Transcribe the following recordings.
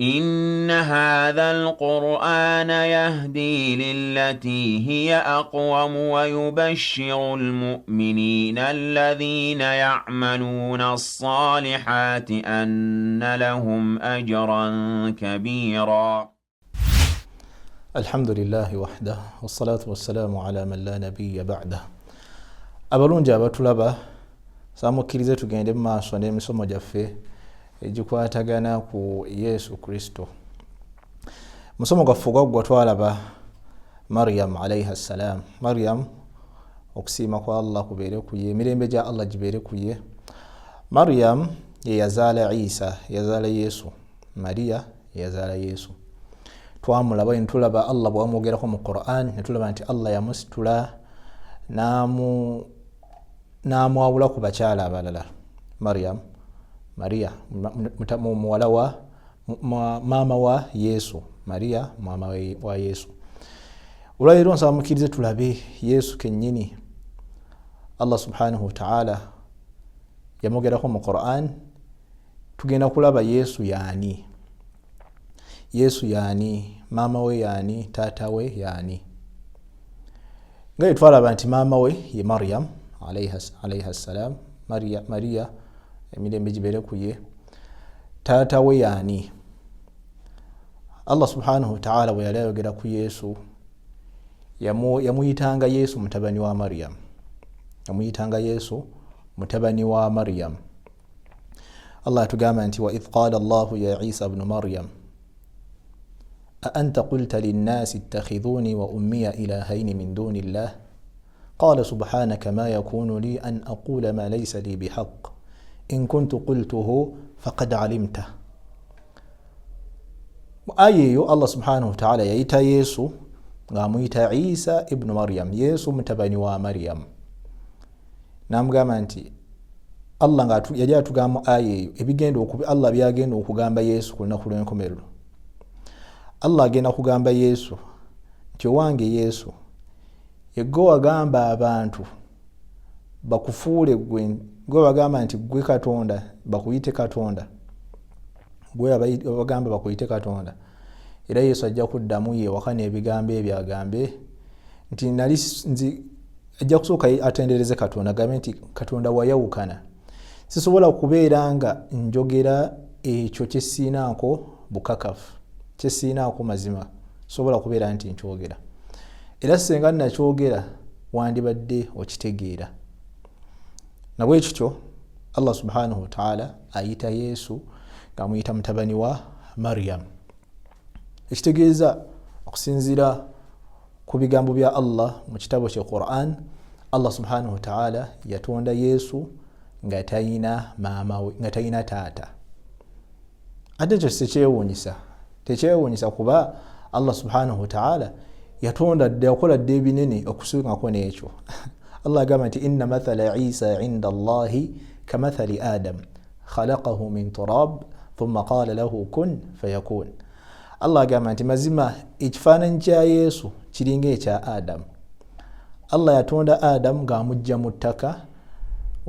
إن هذا القرآن يهدي للتي هي أقوم ويبشر المؤمنين الذين يعملون الصالحات أن لهم أجرا كبيرا. الحمد لله وحده والصلاة والسلام على من لا نبي بعده. Abalungi abatulaba, samukkirize tugende mu maaso n'emisomo gyaffe egikwatagana ku Yesu Kristo. Musomo gwaffe ogwaggwa twalaba Mariam alaiha ssalam. Mariam, okusiima kwa Allah kubeere kuye, emirembe gya Allah gibeere kuye. Mariam ye yazaala Isa, yazaala Yesu. Mariya yeyazaala Yesu. Twamulaba netulaba Allah bwamwogerako mu Quran, netulaba nti Allah yamusitula n'amwawula ku bakyala abalala. Mariam, Mariya muwala wa maama wa Yesu, Mariya maama wa Yesu. Olwaleero nsaba mukkirize tulabe Yesu kennyini. Allah subhanahu wataala yamwogerako mu Quran. Tugenda kulaba Yesu yaani, Yesu yaani, maama we yaani, taata we yaani. Nga yetwalaba nti maama we ye Mariam alaiha ssalam, Mariya emirembe gibeere ku ye. Taata we yaani? Allah subhanahu wataala bwe yali ayogera ku Yesu, yamuyitanga Yesu mutabani wa Mariam, yamuyitanga Yesu mutabani wa Mariam. Allah atugamba nti: "Waidh qala Llahu ya Isa bnu Mariam aanta qulta linnasi ittakhidhuni wa ummiya ilahaini min duni llah qala subhanaka ma yakunu li an aqula ma laysa li bihaq in kuntu qultuhu faqad alimta." Mu aya eyo Allah subhanahu wataala yayita Yesu ng'amuyita Isa ibnu Mariam, Yesu mutabani wa Mariam. Namugamba nti Allah nga yali atugamba mu aya eyo ebigenda Allah byagenda okugamba Yesu ku lunaku lw'enkomerero. Allah agenda kugamba Yesu nti: "Owange Yesu, yegwe wagamba abantu bakufuule gwe, gwe bagamba nti gwe Katonda, bakuyite Katonda, gwe bagamba bakuyite Katonda?" Era Yesu ajja kuddamu yewakana ebigambo ebyo, agambe nti nali nzi. Ajja kusooka atendereze Katonda, agambe nti: "Katonda wayawukana, sisobola kubeera nga njogera ekyo kyesiinaako bukakafu, kyesiinaako mazima, sobola kubeera nti nkyogera. Era senga nakyogera wandibadde okitegeera." Nabwe kityo Allah subhanahu wataala ayita Yesu ngaamuyita mutabani wa Mariam, ekitegeeza okusinziira ku bigambo bya Allah mu kitabo kye Quran, Allah subhanahu wataala yatonda Yesu nga tayina maama we, nga tayina taata. Ate ekyo tekyewuunyisa, tekyewuunyisa, kuba Allah subhanahu wataala yatonda dde, yakola dde ebinene okusingako n'ekyo. Allah agamba nti: "Inna mathala Isa inda Allahi kamathali Adam khalaqahu min turab thumma qala lahu kun fayakun." Allah agamba nti mazima ekifaananyi kya Yesu kiringa ekya Adamu. Allah yatonda Adamu ng'amugja mu ttaka.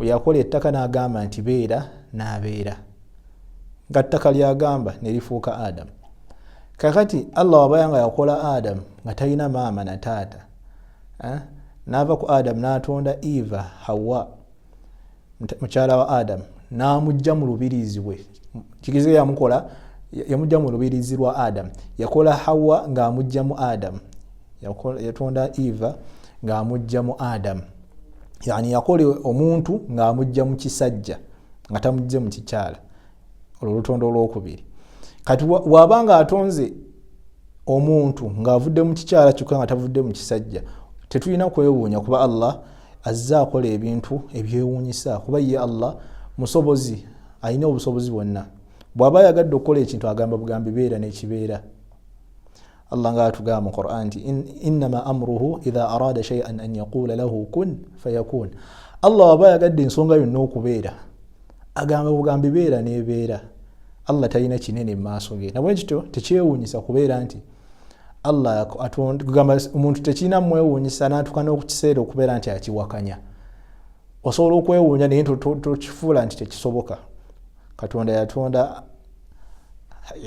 Yakola ettaka n'agamba nti: "Beera," n'abeera, nga ttaka lyagamba nerifuuka Adamu. Kakati Allah wabaya nga yakola Adamu nga talina maama na taata, eh? N'ava ku Adamu n'atonda Eva, Hawa, mukyala wa Adamu, n'amugja mu lubirizi bwe. Kigize yamukola, yamugja mu lubirizi lwa Adamu. Yakola Hawa ng'amugja mu Adamu. Yatonda Eva ng'amugja mu Adamu. Yani yakola omuntu ng'amugja mu kisajja, nga tamugje mu kikyala. Olwo olutondo olwokubiri. Kati waba nga atonze omuntu ng'avudde mu kikyala kyokka nga tavudde mu kisajja, tetulina kwewuunya, kuba Allah azze akola ebintu ebyewuunyisa, kuba ye Allah musobozi, alina obusobozi bwonna. Bw'aba ayagadde okukola ekintu, agamba bugambi: "Beera," nekibeera. Allah nga atugamba mu Quran nti: "Innama amruhu idha arada shay'an an yaqula lahu kun fayakun." Allah waba ayagadde ensonga yonna okubeera, agamba bugambi: "Beera," nebeera. Allah talina kinene mu maaso ge. Nabwe kityo tekyewuunyisa kubeera nti Allah kugamba omuntu tekirina mwewuunyisa natuka n'okukiseera okubeera nti akiwakanya. Osobola okwewuunya, naye tokifuula nti tekisoboka. Katonda yatonda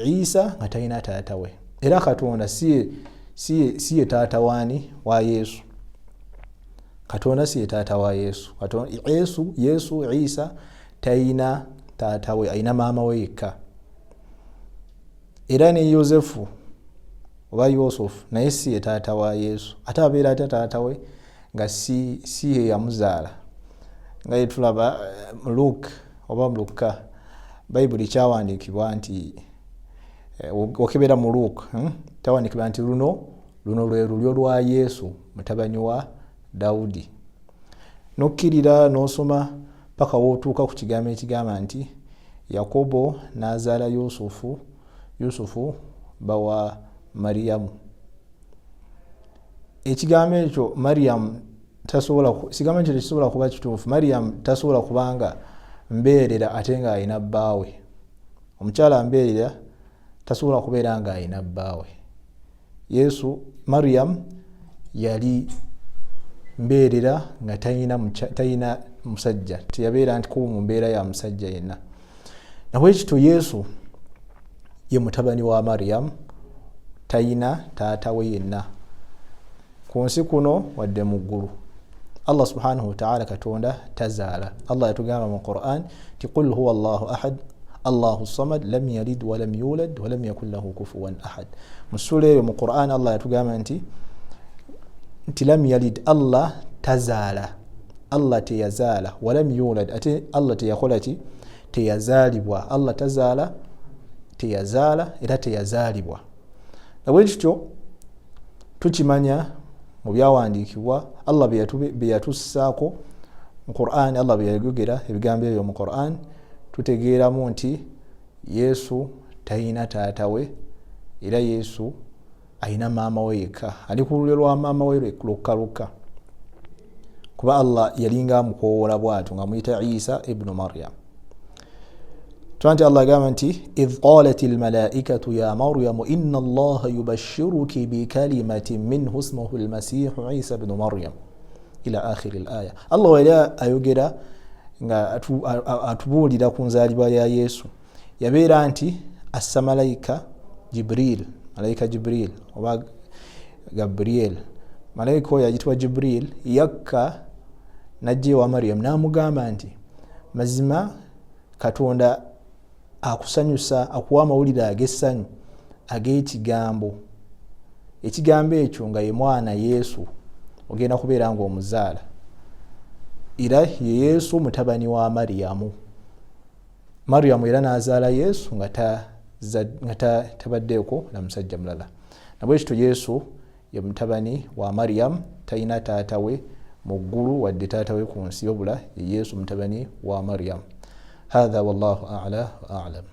Isa nga talina taata we, era Katonda si ye taata waani? Wa Yesu. Katonda si ye taata wa Yesu. Yesu Isa talina taata we, alina maama we yekka. Era ne Yosefu oba Yusufu naye si ye taata wa Yesu. Ate abeera atya taata we nga si ye yamuzaala? Nga yetulaba Luke oba Luka, Bayibuli kyawandiikibwa nti okebera mu Luke, kyawandiikibwa nti luno lwe lulyo lwa Yesu mutabani wa Dawudi. Nokkirira n'osoma paka wootuuka ku kigambo ekigamba nti Yakobo n'azaala Yusufu, Yusufu bawa Mariyamu. Ekigambo ekyo Mariyamu tasobola, kigambo ekyo tekisobola kuba kituufu. Mariyamu tasobola kubanga mbeerera ate nga alina bbaawe. Omukyala mbeerera tasobola kubeera nga alina bbaawe. Yesu, Mariyamu yali mbeerera nga talina musajja, teyabeera nti kuba mu mbeera ya musajja yenna. Nabwekityo Yesu ye mutabani wa Mariyamu, talina taata we yenna ku nsi kuno wadde mu ggulu. Allah subhanahu wataala, Katonda tazaala. Allah yatugamba mu Quran ti qul huwa Allahu ahad Allahu samad lam yalid walam yulad walam yakun lahu kufuwan ahad. Mu ssula eyo mu Quran Allah yatugamba nti lam yalid, Allah tazaala, Allah teyazaala, walam yulad, ate Allah teyakola ki? Teyazaalibwa. Allah tazaala, teyazaala era teyazaalibwa. Nabwekityo tukimanya mu byawandiikibwa Allah bye yatussaako mu Quran, Allah bye yayogera ebigambo ebyo mu Quran, tutegeeramu nti Yesu talina taata we, era Yesu alina maama we yekka, ali ku lulyo lwa maama we lwokka lwokka, kuba Allah yalinga amukoowoola bwatyo nga muyita Isa ibnu Maryam. Twanti Allah agamba nti idh qalat lmalaikatu ya Maryamu inna Allaha yubashiruki bikalimatin minhu ismuhu lmasihu Isa bnu Maryam ila akhiri laya. Allah wali ayogera nga atubuulira ku nzaalibwa ya Yesu, yabeera nti assa malayika Jibril, malayika Jibril oba Gabriel, malayika oyo agitibwa Jibril, yakka najja ewa Mariyamu n'amugamba nti mazima Katonda akusanyusa, akuwa amawulire ag'essanyu ag'ekigambo, ekigambo ekyo nga ye mwana Yesu ogenda kubeera nga omuzaala, era ye Yesu mutabani wa Mariyamu. Mariyamu era n'azaala Yesu nga tabaddeeko na musajja mulala. Nabwekityo Yesu ye mutabani wa Mariyamu, talina taata we mu ggulu wadde taata we ku nsi, wabula ye Yesu mutabani wa Mariyamu. Hatha wallahu ala wa alam.